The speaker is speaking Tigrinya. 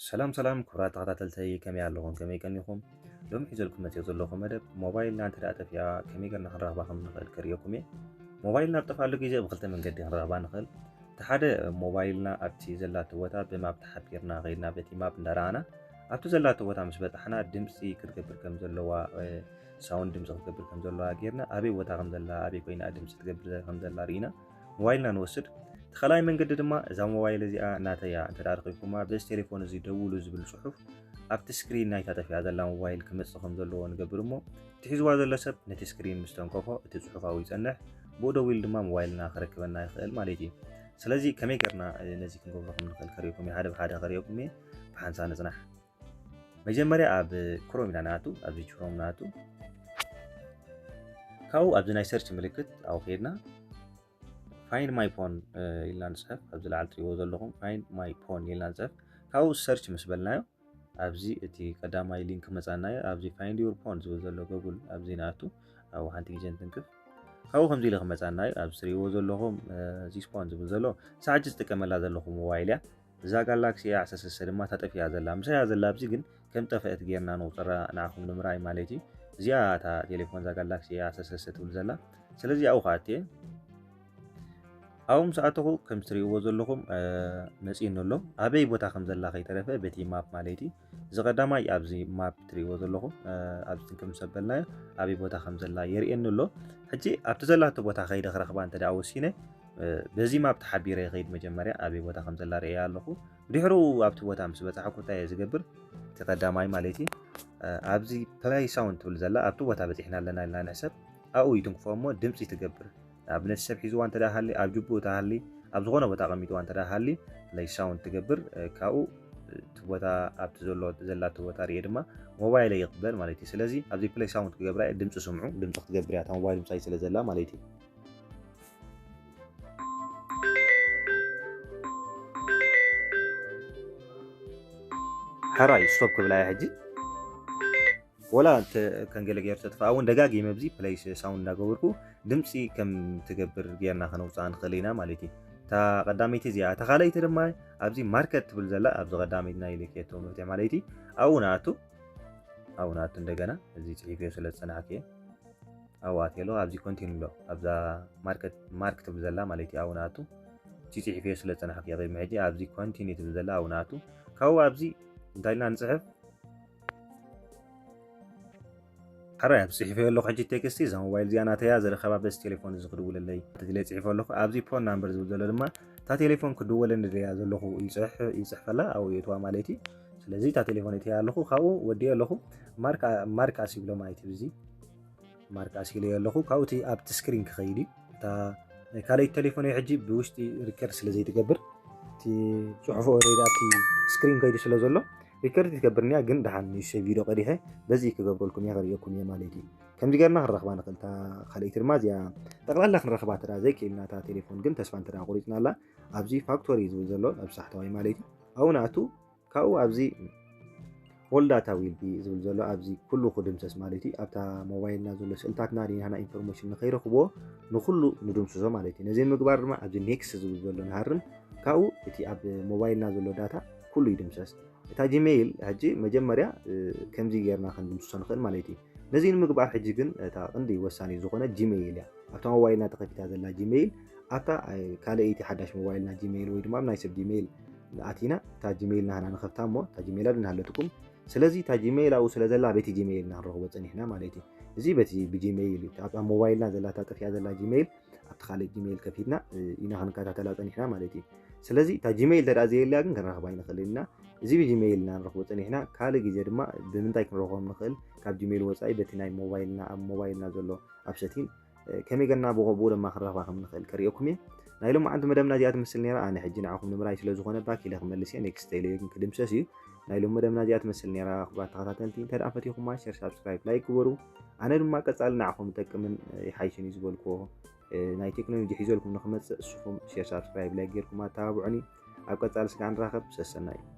ሰላም ሰላም ክቡራት ተኸታተልተይ፣ ከመይ ኣለኹም? ከመይ ቀኒኹም? ሎሚ ሒዘልኩም መፅዮ ዘለኹ መደብ ሞባይልና እንተ ደኣ ጠፊኣ ከመይ ገርና ክንረኽባ ከም ንኽእል ከርእየኩም እየ። ሞባይልና ኣብ ጠፍኣሉ ግዜ ብክልተ መንገዲ ክንረኽባ ንኽእል። እቲ ሓደ ሞባይልና ኣብቲ ዘላቶ ቦታ ብማፕ ተሓቢርና ከይድና በቲ ማፕ እንዳረኣና ኣብቲ ዘላቶ ቦታ ምስ በፃሕና ድምፂ ክትገብር ከም ዘለዋ፣ ሳውንድ ድምፂ ክትገብር ከም ዘለዋ ጌርና ኣበይ ቦታ ከም ዘላ ኣበይ ኮይና ድምፂ ትገብር ከም ዘላ ርኢና ሞባይልና ንወስድ። እቲ ካልኣይ መንገዲ ድማ እዛ ሞባይል እዚኣ ናተይ እያ እንተ ደኣ ረኺብኩማ በዚ ቴሌፎን እዚ ደውሉ ዝብል ፅሑፍ ኣብቲ ስክሪን ናይታ ጠፊኣ ዘላ ሞባይል ክመፅእ ከም ዘለዎ ንገብር እሞ እቲ ሒዝዋ ዘሎ ሰብ ነቲ ስክሪን ምስ ተንከፎ እቲ ፅሑፍ ኣብኡ ይፀንሕ፣ ብኡ ደዊሉ ድማ ሞባይልና ክረክበና ይኽእል ማለት እዩ። ስለዚ ከመይ ገርና ነዚ ክንገብሮ ከም ንኽእል ከርእየኩም እየ፣ ሓደ ብሓደ ከርእየኩም እየ። ብሓንሳ ንፅናሕ። መጀመርያ ኣብ ክሮም ኢና ንኣቱ፣ ኣብዚ ክሮም ንኣቱ። ካብኡ ኣብዚ ናይ ሰርች ምልክት ኣብኡ ከይድና ፋይንድ ማይ ፎን ኢልና ንፅሕፍ። ኣብዚ ላዕሊ ትሪእዎ ዘለኹም ፋይንድ ማይ ፎን ኢልና ንፅሕፍ። ካብኡ ሰርች ምስ በልናዮ ኣብዚ እቲ ቀዳማይ ሊንክ ክመፃና እዩ። ኣብዚ ፋይንድ ዩር ፎን ዝብል ዘሎ ጉግል ኣብዚ ንኣቱ፣ ኣብኡ ሓንቲ ግዜ እንትንክፍ ካብኡ ከምዚ ኢሉ ክመፃና እዩ። ኣብዚ ትሪእዎ ዘለኹም ዚስ ፎን ዝብል ዘሎ ሳሕጂ ዝጥቀመላ ዘለኹ ሞባይል እያ። እዛ ጋላክሲ ኤ ዓሰርተ ሰለስተ ድማ ተጠፊኣ ዘላ ምሳያ ዘላ ኣብዚ ግን ከም ጠፍአት ጌርና ንቁፅራ ንዓኹም ንምርኣይ ማለት እዩ። እዚኣ እታ ቴሌፎን እዛ ጋላክሲ ኤ ዓሰርተ ሰለስተ ትብል ዘላ። ስለዚ ኣብኡ ከዓ እትየ ኣብኡ ምስ ኣተኹ ከም ትሪእዎ ዘለኹም መፂእኒ ኣሎ። ኣበይ ቦታ ከም ዘላ ከይተረፈ በቲ ማፕ ማለት እዩ። እዚ ቀዳማይ ኣብዚ ማፕ ትሪእዎ ዘለኹም ኣብዚ ትንክም ሰበልናዮ ኣበይ ቦታ ከም ዘላ የርእየኒ ኣሎ። ሕጂ ኣብቲ ዘላቶ ቦታ ከይደ ክረኽባ እንተ ደኣ ወሲነ በዚ ማፕ ተሓቢረ ይኸይድ። መጀመርያ ኣበይ ቦታ ከም ዘላ ርእያ ኣለኹ። ብድሕሩ ኣብቲ ቦታ ምስ በፃሕኩ እንታይ እየ ዝገብር? እቲ ቀዳማይ ማለት እዩ ኣብዚ ፕላይ ሳውንድ ትብል ዘላ ኣብቲ ቦታ በፂሕና ኣለና ኢልና ንሕሰብ። ኣብኡ ይትንክፎ እሞ ድምፂ ትገብር። ንኣብነት ሰብ ሒዝዋ እንተ ደኣ ሃሊ ኣብ ጅቡኡ ተሃሊ ኣብ ዝኾነ ቦታ ኣቐሚጥዋ እንተ ደኣ ሃሊ ፕላይ ሳውንድ ትገብር። ካብኡ እቲ ቦታ ኣብቲ ዘሎ ዘላቶ ቦታ ርእየ ድማ ሞባይለይ ይቕበል ማለት እዩ። ስለዚ ኣብዚ ፕላይ ሳውንድ ክገብራ እየ። ድምፂ ስምዑ፣ ድምፂ ክትገብር እያ እታ ሞባይል ምሳይ ስለ ዘላ ማለት እዩ። ሕራይ ስቶፕ ክብላ እየ ሕጂ። ወላ እንተ ከም ገለ ገይሩ ተጥፋኣ እውን ደጋጊመ ኣብዚ ፕለይ ሳውንድ እናገበርኩ ድምፂ ከም ትገብር ጌርና ከነውፅኣ ንኽእል ኢና ማለት እዩ። እታ ቀዳመይቲ እዚኣ። እታ ካልኣይቲ ድማ ኣብዚ ማርከት ትብል ዘላ ኣብዚ ቀዳመይቲ ናይ ልኬቶ መፍትሒ ማለት እዩ። ኣብኡ ንኣቱ ኣብኡ ንኣቱ እንደገና እዚ ፅሒፈዮ ስለ ዝፀናሕኩ እየ። ኣብኡ ኣትየ ኣለኹ ኣብዚ ኮንቲኒ ኣሎ ኣብዛ ማርከት ማርክ ትብል ዘላ ማለት እዩ። ኣብኡ ንኣቱ እቲ ፅሒፈዮ ስለ ዝፀናሕኩ እየ። ቅድሚ ሕጂ ኣብዚ ኮንቲኒ ትብል ዘላ ኣብኡ ንኣቱ ካብኡ ኣብዚ እንታይ ኢልና ንፅሕፍ? ሕራይ ኣብ ፅሒፈዮ ኣለኹ ሕጂ ቴክስቲ እዛ ሞባይል እዚኣ ናተያ ዝረኸባ በዚ ቴሌፎን እዚ ክድውለለይ ተድለ ፅሒፈ ኣለኹ። ኣብዚ ፎን ናምበር ዝብል ዘሎ ድማ እታ ቴሌፎን ክድወለኒ ደያ ዘለኹ ይፅሕፈላ ኣብኡ የትዋ ማለት እዩ። ስለዚ እታ ቴሌፎን እትያ ኣለኹ ካብኡ ወዲኦ ኣለኹ። ማርክ ኣሲብሎ ማለት እዩ። እዚ ማርክ ኣሲለዮ ኣለኹ ካብኡ እቲ ኣብቲ ስክሪን ክኸይድ እዩ። እታ ካልኣይቲ ቴሌፎን ሕጂ ብውሽጢ ሪከርድ ስለ ዘይትገብር እቲ ፅሑፍ ኦልሬዲ ኣብቲ ስክሪን ከይዱ ስለ ዘሎ ሪከርድ ትገብርኒ እያ። ግን ደሓን ንእሽተይ ቪድዮ ቀዲሐ በዚ ክገብረልኩም እየ ከርእየኩም እየ ማለት እዩ። ከምዚ ገርና ክንረኽባ ንኽእል እታ ካልኣይቲ ድማ እዚኣ ጠቕላላ ክንረኽባ ተዳ ዘይክእልና እታ ቴሌፎን ግን ተስፋ እንተዳ ቆሪፅና ኣላ ኣብዚ ፋክቶሪ ዝብል ዘሎ ኣብ ሳሕተዋይ ማለት እዩ ኣብኡ ንኣቱ ካብኡ ኣብዚ ኦል ዳታ ዊል ቢ ዝብል ዘሎ ኣብዚ ኩሉ ክድምሰስ ማለት እዩ። ኣብታ ሞባይልና ዘሎ ስእልታትና ዲናና ኢንፎርሜሽን ንኸይረኽብዎ ንኩሉ ንድምስሶ ማለት እዩ። ነዚ ንምግባር ድማ ኣብዚ ኔክስት ዝብል ዘሎ ንሃርም ካብኡ እቲ ኣብ ሞባይልና ዘሎ ዳታ ኩሉ ይድምሰስ። እታ ጂሜይል ሕጂ መጀመርያ ከምዚ ጌርና ክንድምስሶ ንኽእል ማለት እዩ። ነዚ ንምግባር ሕጂ ግን እታ ቅንዲ ወሳኒ ዝኾነ ጂሜይል እያ። ኣብታ ሞባይልና ተኸፊታ ዘላ ጂሜይል ኣብታ ካልኣይቲ ሓዳሽ ሞባይልና ጂሜይል ወይ ድማ ኣብ ናይ ሰብ ጂሜይል ኣቲና እታ ጂሜይል ናህና ንኸፍታ እሞ እታ ጂሜይል ኣብ ናሃለትኩም ስለዚ እታ ጂሜይል ኣብኡ ስለ ዘላ በቲ ጂሜይል ኢና ክንረኽቦ ጸኒሕና ማለት እዩ። እዚ በቲ ብጂሜይል እዩ ኣብታ ሞባይልና ዘላ እታ ጠፊኣ ዘላ ጂሜይል ኣብቲ ካልእ ጂሜይል ከፊትና ኢና ክንከታተላ ጸኒሕና ማለት እዩ። ስለዚ እታ ጂሜይል ተደኣ ዘየልያ ግን ክንረኽባ ኣይንኽእልን ኢና። እዚ ብጂሜይል ኢና ንረኽቦ ጸኒሕና። ካልእ ግዜ ድማ ብምንታይ ክንረኽቦም ንኽእል ካብ ጂሜይል ወጻኢ በቲ ናይ ሞባይልና ኣብ ሞባይልና ዘሎ ኣብ ሰቲን ከመይ ገና ብኡ ድማ ክንረኽባ ከም ንኽእል ከርእየኩም እየ። ናይ ሎማዓንቲ መደብና እዚኣ ትመስል ነይራ። ኣነ ሕጂ ንዓኹም ንምርኣይ ስለ ዝኾነ ባክ ኢለ ክመልስ እየ። ኔክስት ኢለ ግን ክድምሰስ እዩ። ናይ ሎም መደብና እዚኣ ትመስል ነይራ። ክቡራት ተኸታተልቲ እንተ ደኣ ፈቲኹማ ሸር ሳብስክራይብ ላይክ ግበሩ። ኣነ ድማ ቀጻሊ ንዓኹም ይጠቅምን ይሓይሽን እዩ ዝበልክዎ ናይ ቴክኖሎጂ ሒዘልኩም ንኽመጽእ ንስኹም ሸር ሳብስክራይብ ላይክ ጌርኩም ኣተባብዑኒ። ኣብ ቀጻሊ ስጋዕ ንራኸብ። ሰሰናዩ።